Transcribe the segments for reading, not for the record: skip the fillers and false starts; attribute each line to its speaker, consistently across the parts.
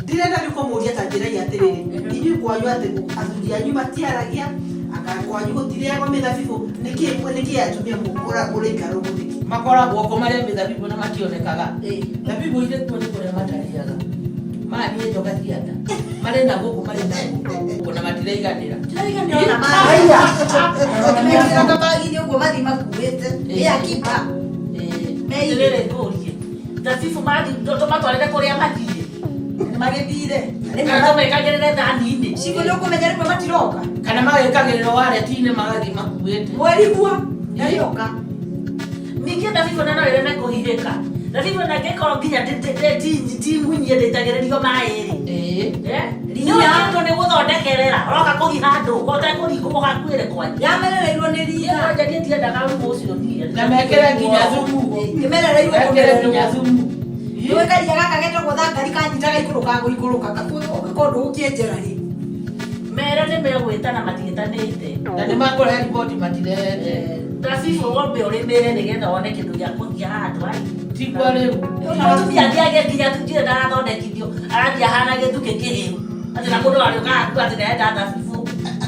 Speaker 1: Ndĩrenda rĩu kũmũria ta njĩra ii atĩrĩrĩ, inyuĩ kwanyu atĩ athuri anyu matiaragia, anga kwanyu gũtirĩagwo mĩthabibũ, nĩkĩ nĩkĩ atumia mũraikara ũguo nĩkĩ?
Speaker 2: Makoragwo kũ marĩa mĩthabibũ na mationekaga. Thabibũ irĩ kuo nĩ kũrĩa matarĩaga. Maya nĩ njoka cia nda. Marĩ na gũkũ marĩ na gũkũ na matiraiganĩra.
Speaker 3: Tũraiganĩra na
Speaker 1: Haiya.
Speaker 3: Mekĩra kabagi-inĩ ũguo mathiĩ makuĩte. Ĩ akiba.
Speaker 2: Atĩrĩrĩ ngũrie. Thabibũ mathiĩ tũmatwarĩre kũrĩa mathiĩ.
Speaker 3: Magĩthire.
Speaker 2: Kana tũmekagĩrĩre thani-inĩ.
Speaker 3: Cibũ nĩ ũkũmenya rĩmwe matiroka.
Speaker 2: Kana magekagĩrĩrwo wareti-inĩ magathiĩ makuĩte.
Speaker 3: Mwerigua. Ndarĩoka.
Speaker 2: Ningĩ thabibũ na no ĩreme kũhihĩka. Thabibũ na ĩngĩkorwo nginya ndĩmunyie ndĩitagĩrĩrio maĩ rĩ. Nĩ ũndũ nĩ gũthondekerera ũroka kũhiha andũ ũtekũringwo ũgakuĩre kwanyu.
Speaker 3: Yamerereirwo nĩ ria.
Speaker 2: Kwanja niĩ ndiendaga rumu ũcio niĩ. Na mekĩre nginya thumu.
Speaker 3: Ĩmerereirwo
Speaker 2: Mekĩre nginya thumu.
Speaker 3: Nĩũĩ karia gaka getagwo thangari kanyitaga ikũrũka gũikũrũka ũngĩkorwo ndũgũkĩenjera rĩ.
Speaker 2: Mere nĩ megwĩtana matiĩtanĩte. Na nĩ makũrehe riboti matirehete. Thabibũ wambe ũrĩmĩre nĩgetha wone kĩndũ gĩa kũhiha handũ ai. Tiguo rĩu. Mũtumia athiage nginya tujue ndarathondekithio arathiĩ ahana gĩthukĩ kĩhĩu. Atĩ na mũndũ arĩũka akuga atĩ ndarenda thabibũ.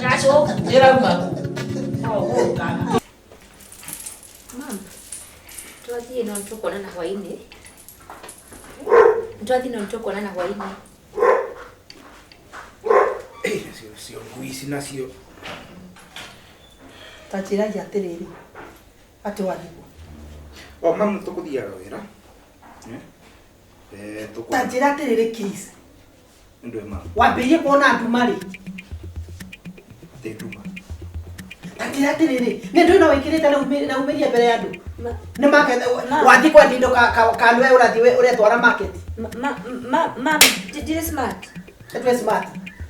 Speaker 2: Gacoku. Ĩrauma kũ? No gũkaga.
Speaker 4: Mam, twathiĩ no nĩtũkuonana hwainĩ. Twathiĩ no nĩtũkuonana hwainĩ.
Speaker 5: Eh, nacio cio ngui ici nacio.
Speaker 1: Ta njĩrai atĩrĩrĩ, atĩ wathiĩ kũ?
Speaker 5: O mamu tũkũthiaga wĩra. Eh, eh, tũkũ.
Speaker 1: Ta njĩra atĩrĩrĩ Chris,
Speaker 5: Ndwe mamu.
Speaker 1: wambĩrĩirie kuona nduma rĩ?
Speaker 5: Atĩ nduma.
Speaker 1: Ta njĩra atĩrĩrĩ, nĩ ndũĩ no wĩkĩrĩte na umĩrie mbere ya andũ? Nĩ market, wathiĩ kwendia indo ka nĩwe ũrathiĩ ũretwara market.
Speaker 4: Mam, ndirĩ smart.
Speaker 1: Ndwĩ smart.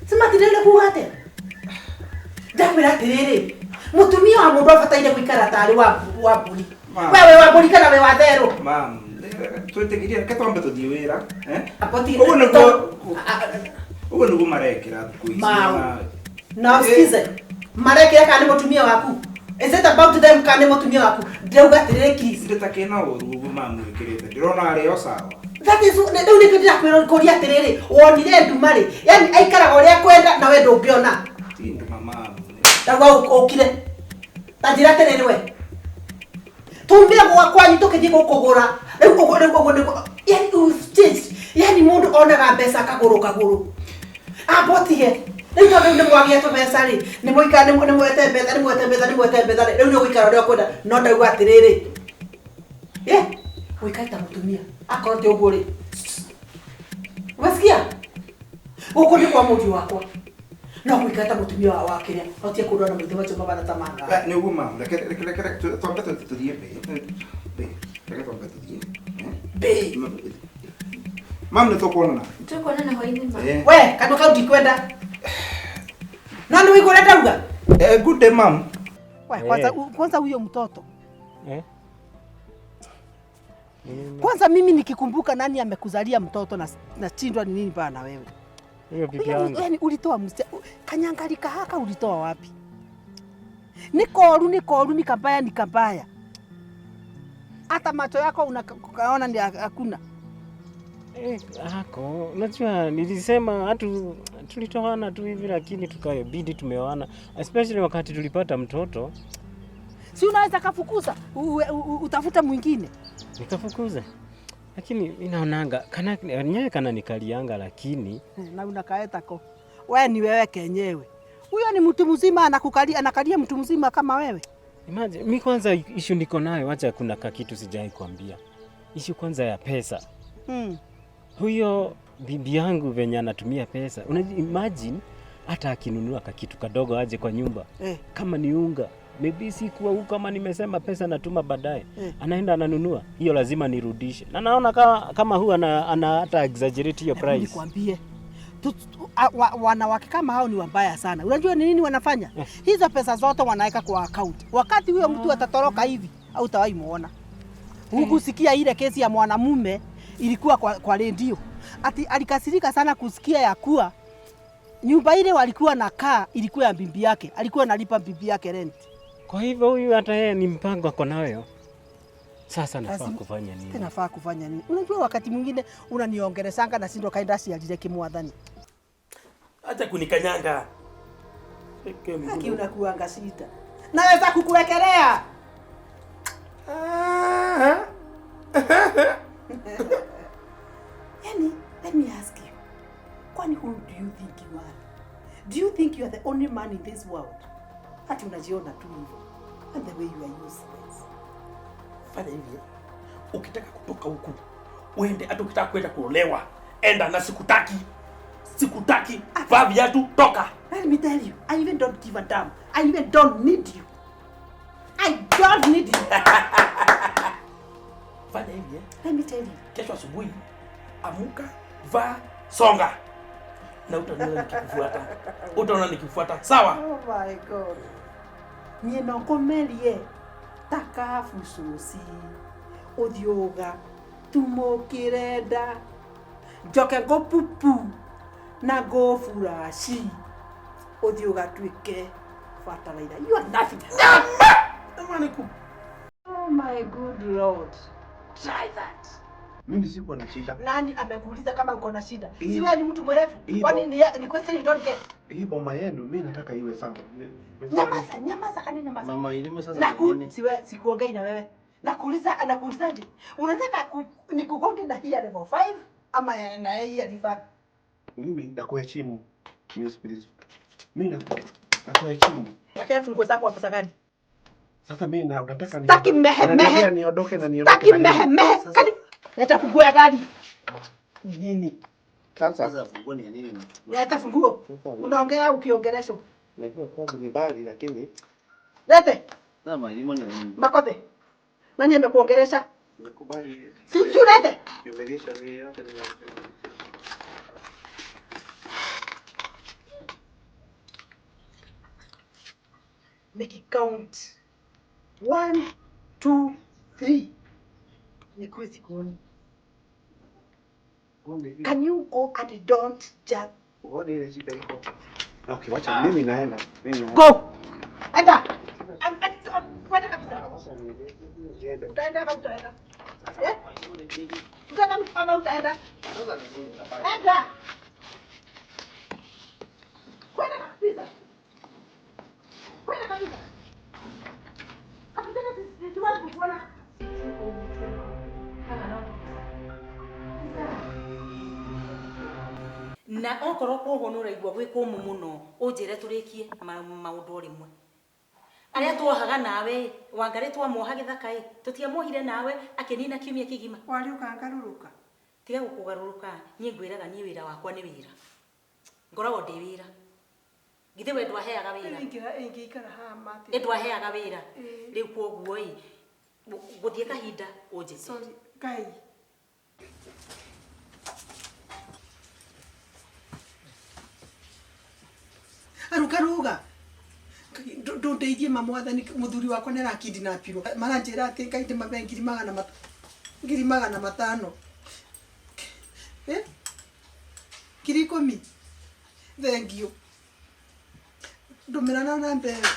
Speaker 1: Smart nĩ kuga atĩa? Ndakwĩra atĩrĩrĩ, mũtumia wa mũndũ abataire gũikara tarĩ wa mbũri.
Speaker 5: Mam.
Speaker 1: We wĩ wa mbũri kana wĩ wa therũ?
Speaker 5: Mam, twĩtĩkĩrie reke twambe tũthiĩ wĩra. Eh?
Speaker 1: Apoti.
Speaker 5: Ũguo nĩguo ũguo nĩguo marekĩra thikũ ici.
Speaker 1: Mau.
Speaker 5: Na-
Speaker 1: Na usikize. Marekĩra kana nĩ mũtumia waku? Is it about them kana nĩ mũtumia waku? Ndĩrauga atĩrĩrĩ Chris.
Speaker 5: Ndĩ ta kĩna ũru ũguo mamu ĩkĩrĩte. Ndĩrona arĩ o sawa.
Speaker 1: That is rĩu nĩkĩo ndĩrakwĩra kũria atĩrĩrĩ, wonire nduma rĩ? Yani aikaraga ũrĩa akwenda na we ndũngĩona.
Speaker 5: Ti nduma mamu.
Speaker 1: Ndauga ũkire. Ta njĩra atĩrĩrĩ we. Tumire gwa kwanyu tũkĩthiĩ gũkũgũra. Rĩu ũguo rĩu ũguo nĩguo. Yani you've changed. Yani mũndũ onaga mbeca kagũrũ kagũrũ. Amba ũtige. Rĩu tondũ rĩu nĩ mwagĩa tũbeca rĩ, nĩ mũikara nĩ mwete mbeca nĩ mwete mbeca nĩ mwete mbeca rĩ, rĩu nĩ ũgũikara ũrĩa ũkwenda. No ndauga atĩrĩrĩ. Ye, ũikare ta mũtumia. Akorwo ti ũguo rĩ. Umesikia? Gũkũ nĩ kwa mũriũ wakwa. No gũikara ta mũtumia wa kĩrĩa. No tie kũndũ na maitho macio mabana ta manga.
Speaker 5: Eh, nĩ ũguo mamu. Reke reke reke reke twambe tũthiĩ mbĩ. Mbĩ. Reke twambe tũthiĩ.
Speaker 1: Mbĩ.
Speaker 5: Mamu nĩ tũkuonana.
Speaker 4: Tũkuonana hwainĩ ma.
Speaker 5: Eh.
Speaker 1: We, kanua kau ndikwenda. No nĩ ũigua ũrĩa ndauga?
Speaker 5: Eh, good day mamu.
Speaker 1: We, kwanza kwanza huyo mtoto.
Speaker 6: Eh?
Speaker 1: Kwanza mimi nikikumbuka nani amekuzalia mtoto na nashindwa ni nini bana wewe.
Speaker 6: Huyo bibi
Speaker 1: Huyo
Speaker 6: yangu.
Speaker 1: yani ulitoa kanyangalika haka ulitoa wapi? Ni koru ni koru ni kabaya ni kabaya. Hata macho yako unaona ni hakuna.
Speaker 6: Eh, hako, unajua nilisema hatu tulitoana tu hivi lakini tukabidi tumeoana, especially wakati tulipata mtoto.
Speaker 1: Si unaweza kafukuza utafute mwingine.
Speaker 6: Nikafukuza. Lakini ninaonanga kana nyewe kana nikalianga lakini
Speaker 1: Na unakaeta ko. We ni wewe kenyewe. Huyo ni mtu mzima anakukalia, anakalia mtu mzima kama wewe.
Speaker 6: Imagine, mi kwanza issue niko nayo, wacha kuna kakitu sijai kuambia. Issue kwanza ya pesa. Huyo bibi yangu venye anatumia pesa. Unajua, imagine hata akinunua kakitu kadogo aje kwa nyumba. Kama ni unga, maybe sikuwa huko kama nimesema pesa natuma baadaye. Anaenda ananunua, hiyo lazima nirudishe. Na naona kama huwa ana hata exaggerate hiyo
Speaker 1: Hebu
Speaker 6: price.
Speaker 1: Nikwambie. Wanawake kama hao ni wabaya sana. Unajua ni nini wanafanya? Hizo pesa zote wanaweka kwa account. Wakati huyo mtu atatoroka hivi, hautawahi muona. Hukusikia ile kesi ya mwanamume ilikuwa kwa redio. Ati alikasirika sana kusikia ya kuwa nyumba ile walikuwa na kaa ilikuwa ya bibi yake. Alikuwa analipa bibi yake rent.
Speaker 6: Kwa hivyo huyu hata yeye ni mpango ako nayo. Sasa nafaa
Speaker 1: Lazima-
Speaker 6: kufanya nini?
Speaker 1: Nafaa kufanya nini? Unajua wakati mwingine unaniongelesanga na sindo kaenda ciarire kimwathani.
Speaker 7: Acha kunikanyanga. Weke mguu.
Speaker 1: Haki unakuanga shida. Naweza kukuwekelea.
Speaker 7: Ah.
Speaker 1: Yani, let me ask you. Kwani who do you think you are? Do you think you are the only man in this world? Hati unajiona tu hivyo. And the way you are useless.
Speaker 7: Fanya hivi. Eh. Ukitaka kutoka huku uende, hata ukitaka kwenda kuolewa, enda na sikutaki. Sikutaki. Vaa viatu, toka.
Speaker 1: Let me tell you, I even don't give a damn. I even don't need you. I don't need you.
Speaker 7: Fanya hivi eh.
Speaker 1: Let me tell you.
Speaker 7: Kesho asubuhi amuka, vaa, songa. Na utaona nikikufuata. Utaona nikifuata. Sawa?
Speaker 1: Oh my God. Niĩ no ngũmerie ta kabucuci ũthiũga tumũkĩrenda njoke ngũpupu na ngũburaci ũthiĩ ũgatuĩke fertilizer. You are nothing.
Speaker 7: Nyama niku.
Speaker 1: Oh my good Lord. Try that.
Speaker 5: Mimi sikuwa na shida.
Speaker 1: Nani amekuuliza kama uko na shida?
Speaker 5: Hii-
Speaker 1: Si wewe ni mtu mwerevu?
Speaker 5: hii
Speaker 1: Kwani ni question you don't get?
Speaker 5: Hii boma yenu mimi nataka iwe sawa.
Speaker 1: Nyamaza, nyamaza kani nyamaza.
Speaker 8: Mama elimu sasa
Speaker 1: Naku,
Speaker 8: ni nini?
Speaker 1: siwe sikuongei na wewe. Nakuuliza, anakuulizaje? Unataka nikugonge na hii ya level 5 ama na hii ya level?
Speaker 5: Mimi nakuheshimu. Mimi please. Mimi nakuheshimu.
Speaker 1: Lakini funguo zako wa pesa gani?
Speaker 5: Sasa mimi na unataka
Speaker 1: Sitaki mehe
Speaker 5: Unaniambia
Speaker 1: mehe.
Speaker 5: niondoke na niondoke.
Speaker 1: Sitaki
Speaker 5: na nini?
Speaker 1: mehe mehe. Kani leta funguo ya gari.
Speaker 5: Nini? Sasa
Speaker 8: Sasa funguo ni ya nini?
Speaker 1: Leta funguo. Unaongea ukiongeleshwa.
Speaker 5: najua kwangu ni mbali lakini
Speaker 1: Lete
Speaker 8: Sasa mama elimu ni ya nini?
Speaker 1: makote. Nani amekuongelesha?
Speaker 5: nakubali.
Speaker 1: Si lete.
Speaker 5: Humiliation hii yote ni
Speaker 1: Make it count. 1 2 3. Nikuwe sikuoni. Can you go and don't just
Speaker 5: Uone ile shida iko. Okay, wacha mimi naenda. Mimi naenda.
Speaker 1: go. Enda. Kwenda kabisa.
Speaker 5: Sasa niende.
Speaker 1: Utaenda ama utaenda? Eh? Utaenda ama utaenda? Enda. Kwenda kabisa. Kwenda kabisa. Kabisa siwezi kukuona.
Speaker 3: Na okorwo koguo nä å raigua gwä kå må må no å njä re tå rä kie maå ndå o rä mwe arä a tuohaga nawe wangarä twamuoha gä thaka ä tå tiamuohire nawe akä nina kiumia kä gima
Speaker 1: Wari ukangarũrũka.
Speaker 3: Tiga gå kå garå rå ka niä ngwä raga niä wä ra wakwa nä wä ra ngoragwo ndä wä ra githä we ndwaheaga wä ra
Speaker 1: Ingĩikara haha mate.
Speaker 3: ä ndwaheaga wä ra
Speaker 1: Ĩĩ.
Speaker 3: rä u koguo ä gå thiä kahinda å njä te
Speaker 1: Sorry, Ngai. Aruka ruga. Ndũndeithie ma mwathani mũthuri wakwa nĩ arakidnapirwo. Maranjĩra atĩ Ngai ndĩmabe 500,000. Eh? 10,000. Thank you. Ndũmĩra na namba ĩyo.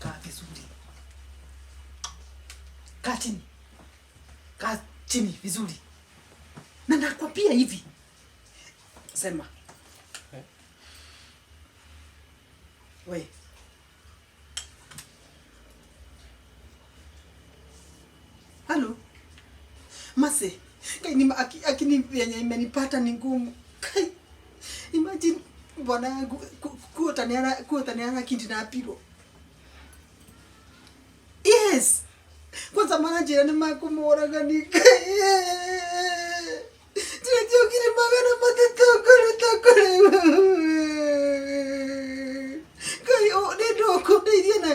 Speaker 1: Kaa vizuri. Kaa chini. Kaa chini vizuri. Na nakwambia hivi. Sema. We. Halo. Mase. Kai ni akini yenye imenipata ni ngumu. Kai. Imagine bwana yangu kuotaniana kidnapirwo. Yes. Kwanza maranjĩra nĩ makũmũraga ni Ndĩretiokire 300 kũruta kũrĩ Ngai nĩ ndũkũndeithia na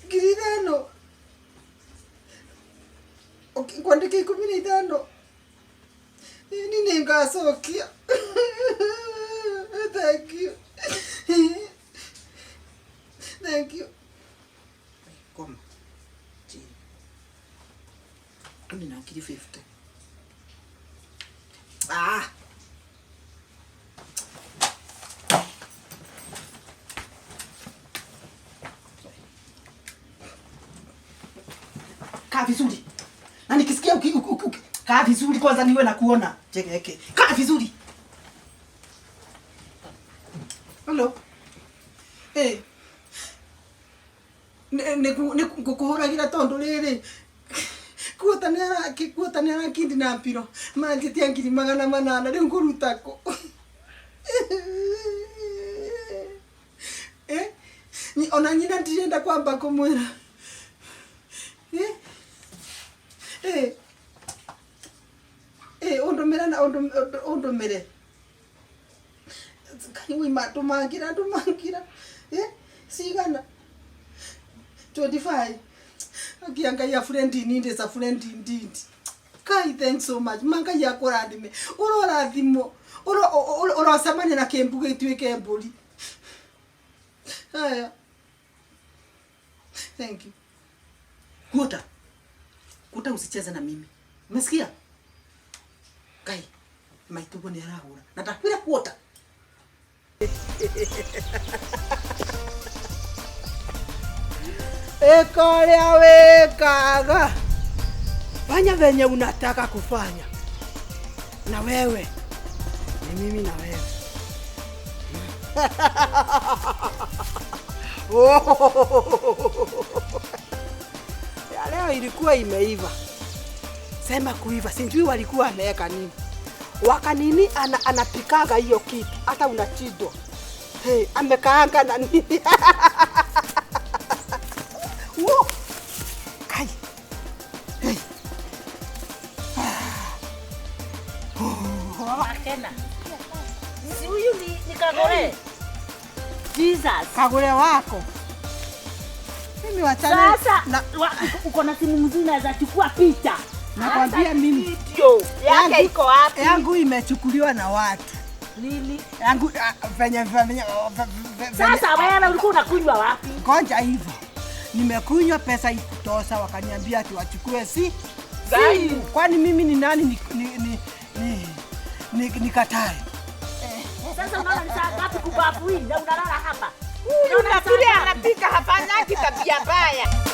Speaker 1: 5,000. Okay, ngwandĩke 15. Ni nĩngacokia. Thank you. Thank you. Koma. Chini. Nina 50,000. Ah. Kaa vizuri. Na nikisikia kaa vizuri kwanza niwe na kuona. Cheke. Kaa vizuri. Hello. Eh. Nikuhuragira tondu riri. Kuota nĩ arakindi na mpiro. Manjĩtie 800 rĩu ngũruta kũ? Eh? Ni ona nyina ndirenda kwamba kumwĩra. Eh? Eh. Eh, ũndũmĩre na ũndũmĩre. Kai wima ndũmangira. Eh? Cigana? 25. Akia ya friend indeed is a friend indeed. Kai, thanks so much. Manga ya kũrathime. Ũrorathimwo. Ũrocemania na kĩmbu gĩtuĩke mbũri. Haya. Thank you. Kuota. Kuota usicheze na mimi. Umesikia? Kai, maitugo ni arahura. Natakwira kuota. Ekaria wekaga. Fanya venye unataka kufanya. Na wewe. Ni mimi na wewe. Ya leo ilikuwa imeiva. Sema kuiva, sijui walikuwa wameweka nini. Wakanini anapikaga hiyo kitu hata unachidwa. Hey, amekaanga na nini? Wo! Kai. Hey.
Speaker 2: Akena. Si huyu ni Kagore. Jesus.
Speaker 1: Kagore wako. Mimi wachana.
Speaker 2: Sasa uko na simu mzuri unaweza chukua picha.
Speaker 1: Nakwambia mimi
Speaker 2: video yake iko wapi?
Speaker 1: Yangu imechukuliwa na watu.
Speaker 2: Nini?
Speaker 1: Yangu venye
Speaker 2: Sasa wewe ulikuwa unakunywa wapi?
Speaker 1: Ngoja hivyo. Nimekunywa pesa ikutosa wakaniambia ati wachukue si. Kwani mimi ni nani ni nikatae?
Speaker 2: Sasa unaona ni saa ngapi kubafu hii na unalala hapa?
Speaker 9: Huyu na vile anapika hafanyaki tabia mbaya.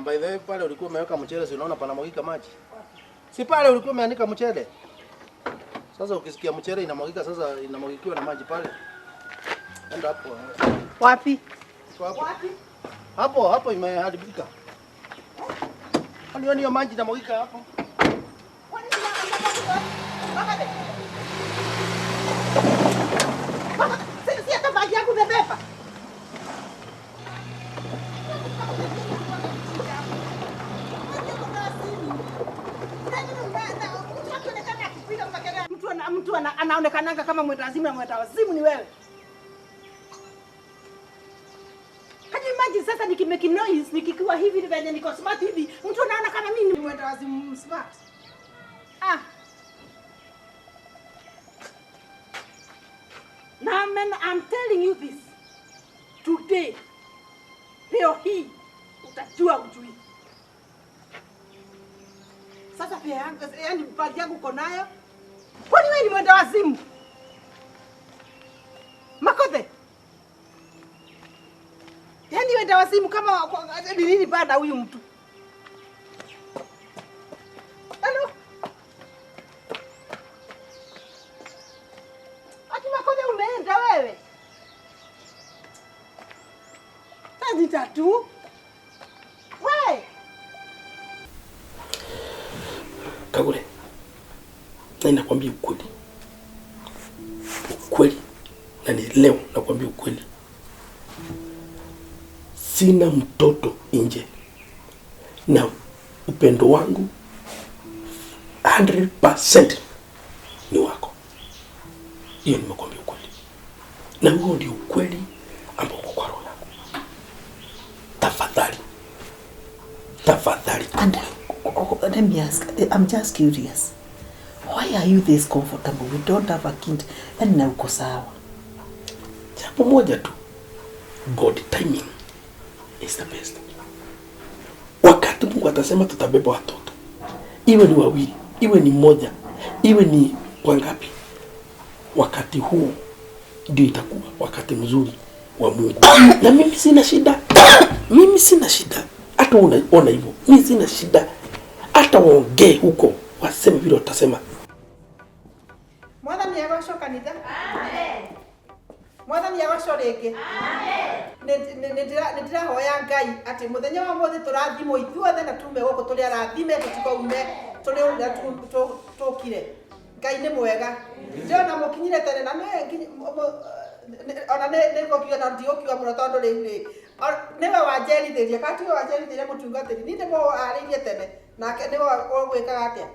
Speaker 8: By the way, pale ulikuwa umeweka mchele, si unaona panamwagika maji? Si pale ulikuwa umeanika mchele? Sasa ukisikia mchele inamwagika, sasa inamwagikiwa na maji pale. Enda hapo.
Speaker 1: Wapi?
Speaker 8: Hapo. Wapi? Hapo, hapo imeharibika. Kwani hiyo maji inamwagika hapo?
Speaker 1: Si hata maji yangu umebeba. Mtu anaonekananga kama mwenda wazimu na mwenda wazimu ni wewe. Can you imagine sasa nikimake noise nikikiwa hivi venye niko smart hivi, mtu anaona kama mimi ni mwenda wazimu smart. Ah. Now man, I'm telling you this. Today. Leo hii utajua ujui. Sasa pia yangu, yani bag yangu uko nayo. Kwani wewe ni mwenda wazimu? Makothe. Yaani mwenda wazimu kama ni nini baada huyu mtu? Hello. Ati Makothe umeenda wewe? Ni tatu. We.
Speaker 7: Kagure, na nakwambia ukweli. Ukweli. Na ni leo nakwambia ukweli. Sina mtoto nje. Na upendo wangu 100% ni wako. Hiyo nimekwambia ukweli. Na huo ndio ukweli ambao uko kwa roho yangu. Tafadhali. Tafadhali.
Speaker 1: And let me ask, I'm just curious. Why are you this comfortable? We don't have a kid. Yani na uko sawa.
Speaker 7: Jambo moja tu. God timing is the best. Wakati Mungu atasema tutabeba watoto, iwe ni wawili, iwe ni mmoja, iwe ni wangapi, wakati huu ndio itakuwa wakati mzuri wa Mungu. Na mimi sina shida. Mimi sina shida. Hata unaona hivyo. Mimi sina shida. Hata waongee huko, waseme vile watasema.
Speaker 1: Mwathani agocwo kanitha. Amen. Mwathani agocwo rĩngĩ. Amen. Nĩ ndĩrahoya Ngai atĩ mũthenya wa ũmũthĩ tũrathimwo ithuothe na tume gũkũ tũrĩ arathime tũtikaume tũrĩ ũrĩa tũkire. Ngai nĩ mwega. Ndĩrona mũkinyire tene na ona nĩ ngũkiuga na ndigũkiuga mũno tondũ rĩu rĩ nĩwe wanjerithĩria kana tiwe wanjerithĩria mũtungatĩri niĩ nĩmũharĩirie tene nake nĩwe ũgwĩkaga atĩa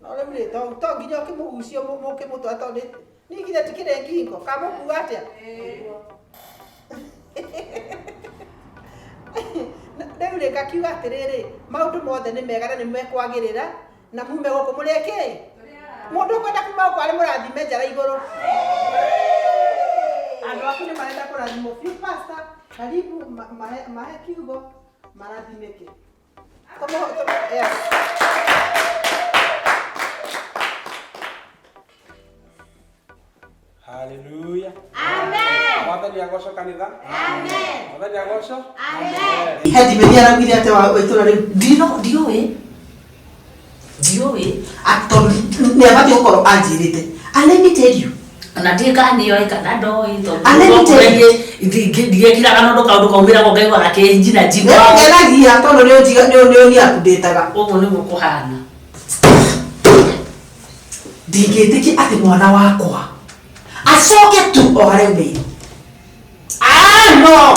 Speaker 1: no rĩu rĩ to nginya ũkĩmũgucio mũkĩmũtwara tondũ niĩ githĩ tikĩrĩ ngingo kamũkuga atĩa rĩu rĩ ngakiuga atĩrĩrĩ maũndũ mothe nĩ mega na nĩ mekwagĩrĩra na mume gũkũ mũrĩ kĩ mũndũ ũkwenda kuma gũkũ arĩ mũrathime njara igũrũ andũ aku nĩ marenda kũrathimwo biũ pastor karibu mahe kiugo marathimĩke. Yes.
Speaker 5: Hallelujah. Amen. Mwathani agocwo kanitha. Amen. Mwathani agocwo. Amen.
Speaker 1: Hendi meria araugire atĩ wa itũra rĩu
Speaker 2: ndiũĩ. Ndiũĩ.
Speaker 1: Atondũ nĩ abatiĩ gũkorwo anjĩrĩte. And let me tell you.
Speaker 2: Na ndiĩ kana nĩoĩ kana ndoĩ tondũ
Speaker 1: And let me tell you.
Speaker 2: ndiekiraga na ũndũ kaũndũ kaumĩra ko ngaigua gakĩnjina njigua.
Speaker 1: Nĩũngenagia tondũ nĩũniupdataga.
Speaker 2: Ũguo nĩguo kũhana.
Speaker 1: Ndingĩtĩkia atĩ mwana wakwa acoke tu o harĩa aumĩire. Ah no.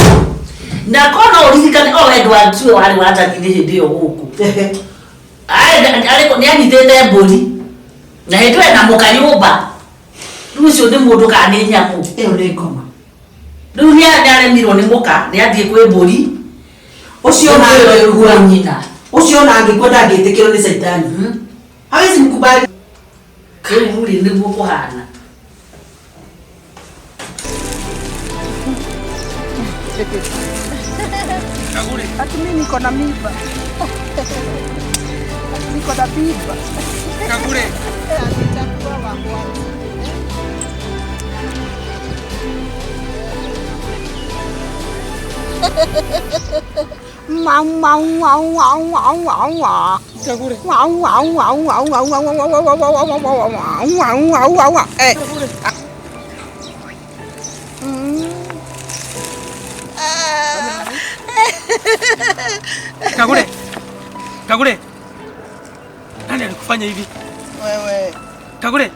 Speaker 2: Na kono ũririkane o Edward tiwe warĩ wathani-inĩ hĩndĩ ĩyo gũkũ. Nĩ anyitĩte mbũri na hĩndĩ ĩyo ena mũka nyũmba. Rĩu ũcio nĩ mũndũ kana nĩ nyamũ?
Speaker 1: Ĩyo nĩ ngoma.
Speaker 2: Rĩu nĩ aremirwo nĩ mũka nĩ athiĩ kwĩ mbũri.
Speaker 1: Ũcio
Speaker 2: na nyina.
Speaker 1: Ũcio na angĩkua ndangĩtĩkĩrwo nĩ caitani. Hawezi mkubali.
Speaker 2: Rĩu rĩ nĩguo kũhana.
Speaker 9: Ati mimi niko na mimba. Niko na mimba.
Speaker 5: Kagure.
Speaker 9: Mau mau mau mau mau mau mau.
Speaker 5: Kagure.
Speaker 9: Mau mau mau mau mau mau mau mau mau mau mau mau mau mau mau. Eh.
Speaker 7: Kagure. Kagure. Nani alikufanya hivi?
Speaker 9: Wewe.
Speaker 7: Kagure.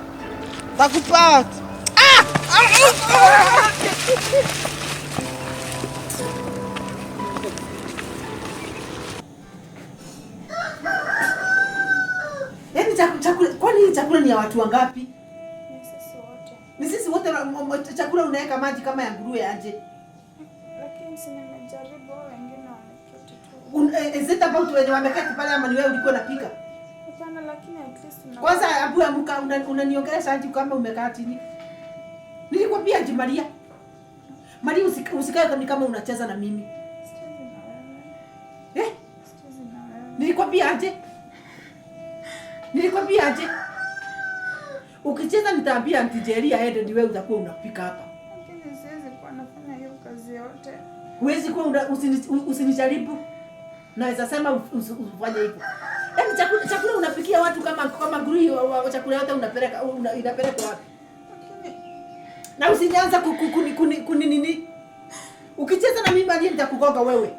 Speaker 9: Takupata. Ah!
Speaker 1: Yaani chakula kwani chakula ni ya watu wangapi?
Speaker 10: Ni sisi wote.
Speaker 1: Ni sisi wote. Chakula unaweka maji kama ya nguruwe aje?
Speaker 10: Lakini si nimejaribu, wengine wameketi tu.
Speaker 1: Is it about wenye wameketi pale ama ni wewe ulikuwa unapika?
Speaker 10: Hapana, lakini at least
Speaker 1: kwanza abu amuka unaniongelesha aje kama umekaa chini? Nilikwambia aje Maria? Maria usikae kama unacheza na mimi.
Speaker 10: Sichezi na wewe.
Speaker 1: Eh?
Speaker 10: Sichezi na wewe.
Speaker 1: Nilikwambia aje? Nilikwambia aje? Ukicheza nitaambia Auntie Jerry aende ni wewe utakuwa unapika hapa.
Speaker 10: Lakini siwezi kuwa nafanya hiyo kazi yote.
Speaker 1: Huwezi kuwa usinijaribu. Naweza sema ufanye hivyo. Yaani chakula unapikia watu kama nguruwe, chakula yote unapeleka inapelekwa wapi? Na usinianza kuni nini? Ukicheza na mimi Maria nitakugonga wewe.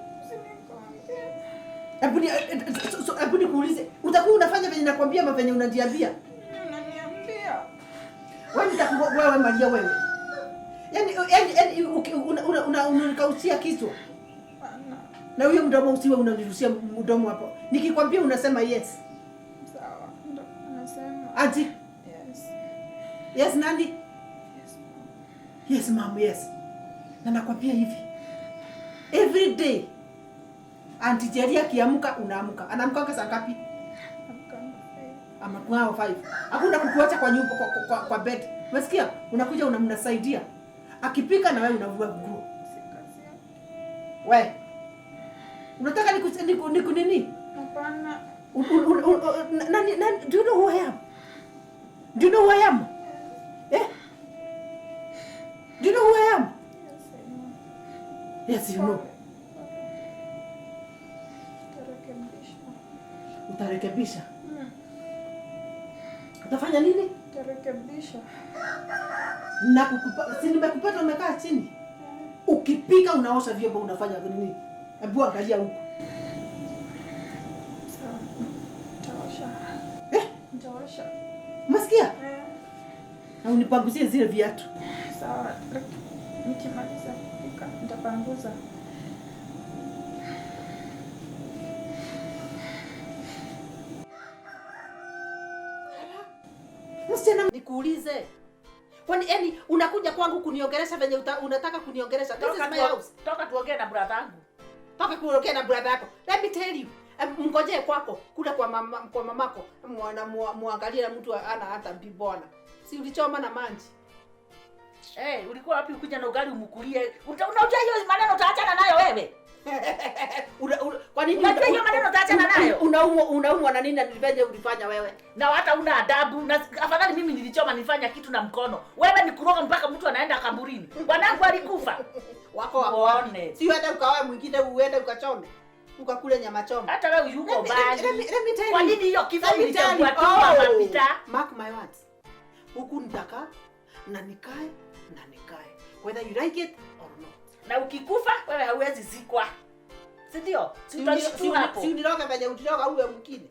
Speaker 1: Hebu nikuulize, utakuwa unafanya venye nakwambia ama venye unaniambia?
Speaker 10: Unaniambia.
Speaker 1: Wewe nitakugonga wewe Maria wewe. Yaani unanikausia kichwa. Na huyo mdomo usiwe unanirushia mdomo hapo. Nikikwambia unasema yes.
Speaker 10: Sawa, ndo unasema.
Speaker 1: Ati?
Speaker 10: Yes.
Speaker 1: Yes nani?
Speaker 10: Yes ma'am.
Speaker 1: Yes ma'am, yes. Na nakwambia hivi. Every day Auntie Jerry akiamka unaamka. Anaamka saa ngapi? Amka 5. Hakuna kukuacha kwa nyumba kwa bed. Umesikia? Unakuja unamsaidia. Akipika na wewe unavua nguo. Wewe. Unataka niku nini?
Speaker 10: Hapana.
Speaker 1: Nani do you know who I am? Do you know who I am? Eh? Do you know who I am?
Speaker 10: Yes, I know.
Speaker 1: Yes, you know.
Speaker 10: Utarekebisha.
Speaker 1: Utarekebisha? Utafanya nini?
Speaker 10: Utarekebisha.
Speaker 1: Na kukupa, si nimekupata umekaa chini. Ukipika unaosha vyombo unafanya nini? Hebu angalia huko.
Speaker 10: Sawa. Nitaosha.
Speaker 1: Eh?
Speaker 10: Nitaosha.
Speaker 1: Umesikia? Na unipanguzie zile viatu.
Speaker 10: Sawa. Nikimaliza kupika nitapanguza.
Speaker 1: Msichana, nikuulize. Kwani yani unakuja kwangu kuniongelesha venye unataka kuniongelesha? This is my house.
Speaker 2: Toka tuongee na brother yangu.
Speaker 1: Toka kuongea na brother yako. Let me tell you. Mngojee kwako, kule kwa mama, kwa mamako, muangalie na mtu ana hata bibona. Si ulichoma na maji.
Speaker 2: Eh, ulikuwa wapi ukuja na ugali umkulie? Unajua hiyo maneno utaachana nayo wewe.
Speaker 1: Kwa nini
Speaker 2: unajua hiyo maneno utaachana nayo?
Speaker 1: Unaumwa na nini na venye ulifanya wewe?
Speaker 2: Na hata una adabu. Na afadhali mimi nilichoma nilifanya kitu na mkono. Wewe ni kuroga mpaka mtu anaenda kaburini. Wanangu alikufa.
Speaker 1: Wako waone. Si uende ukaoe mwingine uende ukachome. Ukakule nyama choma.
Speaker 2: Hata wewe yuko mbali.
Speaker 1: Let me tell you.
Speaker 2: Kwa nini hiyo kifo ilichagua tu mapita?
Speaker 1: Mark my words. Huku nitaka na nikae na nikae. Whether you like it or not.
Speaker 2: Na ukikufa wewe hauwezi zikwa. Si ndio? Si utashtua hapo.
Speaker 1: Si uniroga venye uliroga uwe mwingine.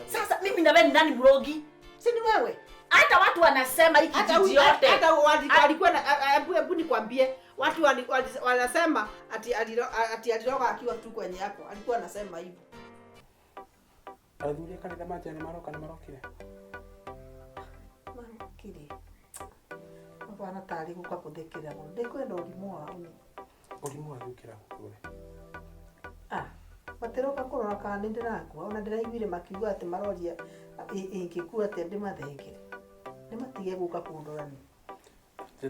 Speaker 2: Sasa mimi na wewe ni nani mrogi?
Speaker 1: Si ni wewe.
Speaker 2: Hata watu wanasema hiki kijiji yote.
Speaker 1: Hata walikuwa na hebu nikwambie watu wanasema ati aliroga akiwa tu kwenye hapo. Alikuwa anasema hivyo.
Speaker 11: Athuri kanitha matia ni maroka na marokire.
Speaker 1: Marokire. Bwana tari guka kuthekera muno. Ndikwenda ũrimũ wao.
Speaker 11: Ũrimũ wa gũkĩra gũkũre.
Speaker 1: Ah, matiroka kũrora kana nĩ ndĩrakua. Ona ndĩraiguire makiuga atĩ maroria ingĩkua atĩa ndĩmathengere. Nĩmatige gũka kũndora ni.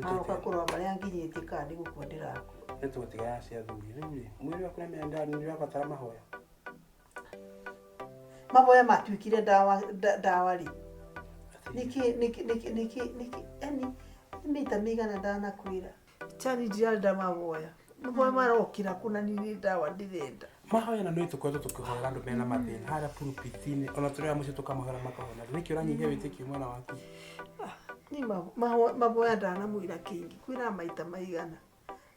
Speaker 1: Maroka kũrora marĩa nginyĩtie kana nĩ gũkua ndĩrakua.
Speaker 11: Nĩ tũgũtiga ya cia athuri. Rĩu rĩ, mwĩrĩ waku nĩ menda nĩ ũrabatara mahoya.
Speaker 1: Mahoya matuĩkire ndawa rĩ. Nĩkĩ yani mita migana ndanakwĩra. Chani ndirarenda mahoya. Mahoya marokĩra kũna nĩ ndawa ndĩrenda.
Speaker 11: Mahoya na nĩ tũkoretwo tũkĩhoera andũ mena mathĩna harĩa pulpit-inĩ ona tũrĩ a mũciĩ tũkamahoera makahona. Nĩkĩ ũranyihia wĩtĩkio mwana waku?
Speaker 1: Ni mahoya ndanamwĩra kĩingĩ kwĩra maita maigana.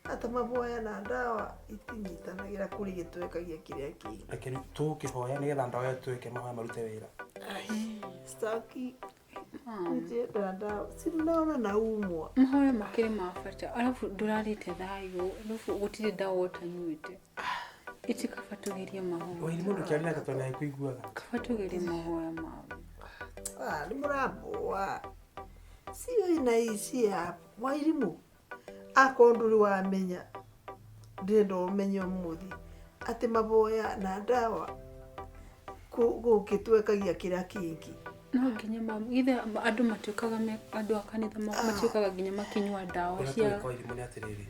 Speaker 1: Hata mahoya na ndawa itinyitanagĩra kũrĩ gĩtwekagia kĩrĩa kĩngĩ.
Speaker 11: Reke tũkĩhoya nĩgetha ndawa ĩyo twĩke mahoya marute wĩra.
Speaker 1: Staki. Ndirenda ndawa. Si ndona naumwa.
Speaker 12: Mahoya makĩrĩ ma bata arabu ndũrarĩte thayũ arabu gũtirĩ ndawa ũtanyuĩte. Iti kaba tugerie mahoya.
Speaker 11: Wairi mũndũ kĩaria nake tondũ nĩakuiguaga.
Speaker 12: Kaba tugerie mahoya mao.
Speaker 1: Ah, nĩ mũramboa. Sio inaishia hapo. Wairimu akorwo ndũrĩ wamenya ndĩrenda ũmenye ũmũthĩ atĩ maboya na ndawa gũkĩtwekagia kĩrĩa kĩngĩ.
Speaker 12: No nginya githe andũ matuĩkaga andũ a kanitha matuĩkaga nginya makĩnyua ndawa cia
Speaker 11: Ũrĩa tũgwĩka nĩ atĩrĩrĩ,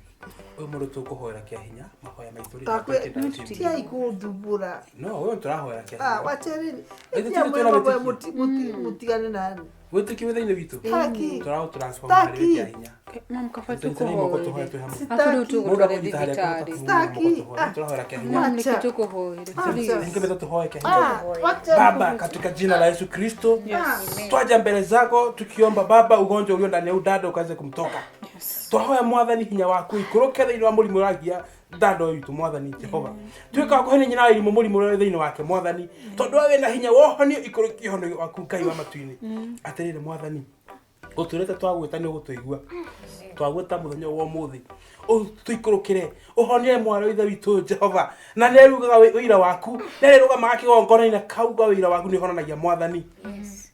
Speaker 11: ũyũ mũndũ tũkũhoera kĩa hinya mahoya maitũ rĩ
Speaker 1: tiai kũthumbũra.
Speaker 11: No ũyũ tũrahoera kĩa hinya.
Speaker 1: Wachereni
Speaker 11: Mũtigane
Speaker 1: mũtigane nani.
Speaker 11: Wĩtĩkio wĩ thĩinĩ witũ.
Speaker 1: Staki.
Speaker 11: Tũraũ transform harĩ wĩkĩa hinya.
Speaker 12: Mam kaba
Speaker 11: Tũnyitanei moko tũhoe twĩ hamwe.
Speaker 12: Afu rĩu
Speaker 11: Mũndũ
Speaker 12: tũgũtware
Speaker 11: akũnyita harĩa
Speaker 12: thibitarĩ.
Speaker 11: akũhota kũhoya. Tũrahoera kĩa hinya.
Speaker 12: Mam nĩkĩ tũkũhoere?
Speaker 11: Ningependa tuhoe kĩa
Speaker 1: Ah,
Speaker 11: hinya.
Speaker 1: wacha.
Speaker 11: Baba, katika jina la Yesu Kristo,
Speaker 1: Yes.
Speaker 11: twaja mbele zako tukiomba Baba, ugonjwa ulio ndani ya udada ukaweze kumtoka. Twahoya Mwathani hinya waku ikũrũke thĩinĩ wa mũrimũ ũragia dada ũyũ witũ Mwathani Jehova. Tuĩka wa kũhe nyina wa irimũ mũrimũ ũrĩa wĩ thĩinĩ wake Mwathani, tondũ we wĩna hinya wohonio ikũrũkie ũhonio waku Ngai wa matu-inĩ. Atĩrĩrĩ Mwathani, ũtũrĩte twagwĩta nĩ ũgũtũigua. Twagwĩta mũthenya wa ũmũthĩ tũikũrũkĩre ũhonie mwarĩ wa ithe witũ Jehova, na nĩ arugaga wĩira waku, nĩ arĩrũgamaga kĩgongona-inĩ akauga wĩira waku nĩ ũhonagia Mwathani.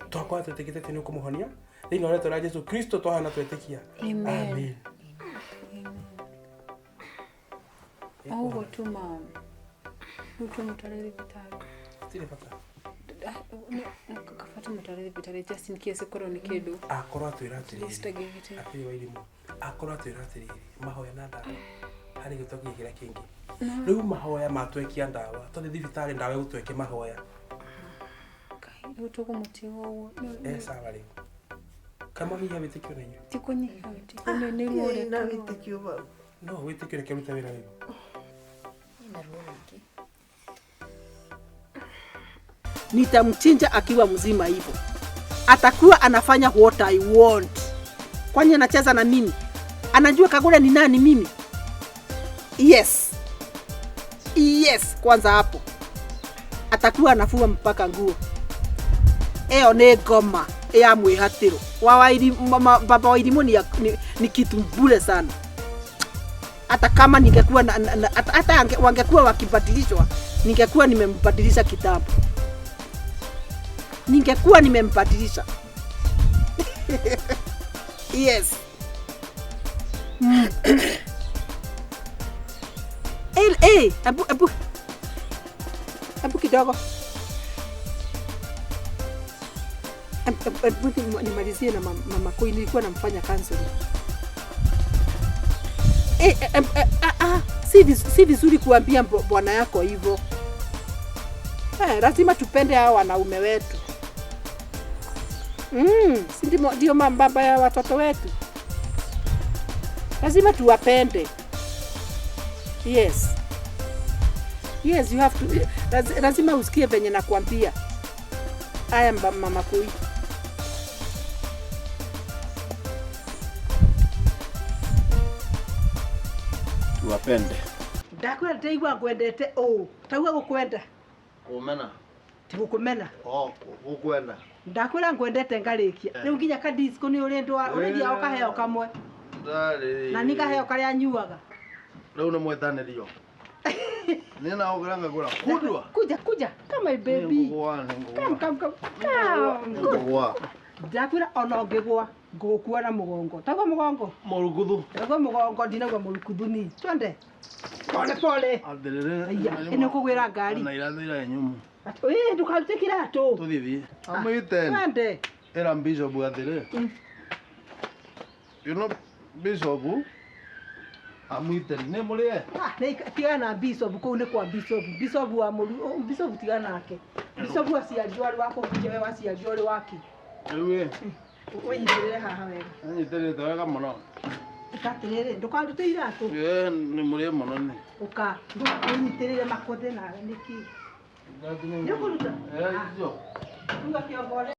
Speaker 11: Twakorwo twĩtĩkĩte atĩ nĩ ũkũmũhonia thĩinĩ wa rĩtwa rĩa Jesu Kristo twahoya na twetĩkia.
Speaker 12: Amen.
Speaker 11: Amen.
Speaker 12: O ũguo tu mam. Rĩu tũmũtware thibitarĩ.
Speaker 11: Tirĩ bata.
Speaker 12: Kaba tũmũtware thibitarĩ just in case ĩkorwo nĩ kĩndũ.
Speaker 11: Akorwo atwĩra atĩrĩrĩ,
Speaker 12: Gĩtagĩgĩte.
Speaker 11: atĩrĩ Wairimũ, akorwo atwĩra atĩrĩrĩ, mahoya na ndawa harĩ gĩtwa kĩrĩa kĩngĩ.
Speaker 12: No.
Speaker 11: Rĩu mahoya matwekia ndawa, twathiĩ thibitarĩ ndawa ĩgũtwekia mahoya.
Speaker 12: Rĩu tũkũmũtiga ũguo.
Speaker 11: Sawa rĩu. Kamũnyihia wĩtĩkio na inyuĩ.
Speaker 12: Ti kũnyihia wĩtĩkio, nĩ ruo
Speaker 1: Ndirĩ na
Speaker 12: rũrĩa
Speaker 1: wĩtĩkio bau.
Speaker 11: No wĩtĩkio reke ũrute wĩra rĩu.
Speaker 4: Ina ruo rũingĩ.
Speaker 1: Nitamchinja akiwa mzima hivyo. Atakuwa anafanya what I want. Kwani anacheza na mimi? Anajua Kagure ni nani mimi? Yes. Yes, kwanza hapo. Atakuwa anafua mpaka nguo. Ĩyo nĩ ngoma ya mwĩhatĩro. Wa baba wa Irimũ ni kitu bure sana. Hata kama ningekuwa hata wangekuwa wakibadilishwa, ningekuwa nimembadilisha kitambo. Ningekuwa nimembadilisha. Yes. Abu kidogo. Abu nimalizie na mama Koi, nilikuwa namfanya counseling. Si vizuri kuambia bwana yako hivyo. Lazima tupende hao wanaume wetu. Si ndio baba ya watoto wetu. Lazima tuwapende. Yes. Yes, you have to. Lazima usikie venye nakwambia. Aya mama Koi.
Speaker 8: Tuwapende.
Speaker 1: Ndakwenda ndaigua ngwendete ũũ. Tauga gũkwenda.
Speaker 8: Kũmena.
Speaker 1: Ti gũkũmena.
Speaker 8: Oh, gũkwenda.
Speaker 1: Ndakwĩra ngwendete ngarĩkia. Rĩu nginya ka disco nĩ ũrĩ ndwa, ũrĩthiaga ũkaheo kamwe.
Speaker 8: Ndarĩ.
Speaker 1: Na ni kaheo karĩa nyuaga.
Speaker 8: Rĩu nĩ mwetanĩrio. Nĩ na ũgũra ngagũra. Kudwa.
Speaker 1: Kuja kuja kama baby. Come come come. Come. Ndakwĩra ona ũngĩgũa ngũgũkua na mũgongo. Tagwo mũgongo.
Speaker 8: Mũrukuthu.
Speaker 1: Tagwo mũgongo ndinagwo mũrukuthu ni. Twende. Pole pole.
Speaker 8: Atĩrĩrĩ.
Speaker 1: Aya, ĩno kũgwĩra ngari.
Speaker 8: Na iratũ ira nyũmũ.
Speaker 1: Ĩĩ ndũkarute kĩratũ.
Speaker 8: Tũthiĩ thiĩ. Amwĩte.
Speaker 1: Twende.
Speaker 8: Ĩra Bishop atĩrĩ. You know Bishop amwĩte nĩ mũrĩe.
Speaker 1: Tigana na Bishop kũu nĩ kwa Bishop. Bishop wa mũru, Bishop tigana nake. Bishop aciarirwo arĩ wa kũhunjia we waciarirwo ũrĩ wake.
Speaker 8: Rĩu ĩ.
Speaker 1: Ũnyitĩrĩre haha wega.
Speaker 8: Anyitĩrĩte wega mũno.
Speaker 1: Ĩka atĩrĩrĩ, ndũkarute iratũ.
Speaker 8: Ĩĩ nĩ mũrĩe mũno nĩ.
Speaker 1: Ũka, ũnyitĩrĩre makothe nawe nĩkĩ? Nĩ ũkũruta?
Speaker 8: Ĩĩ icio.
Speaker 1: Ruga kĩongo.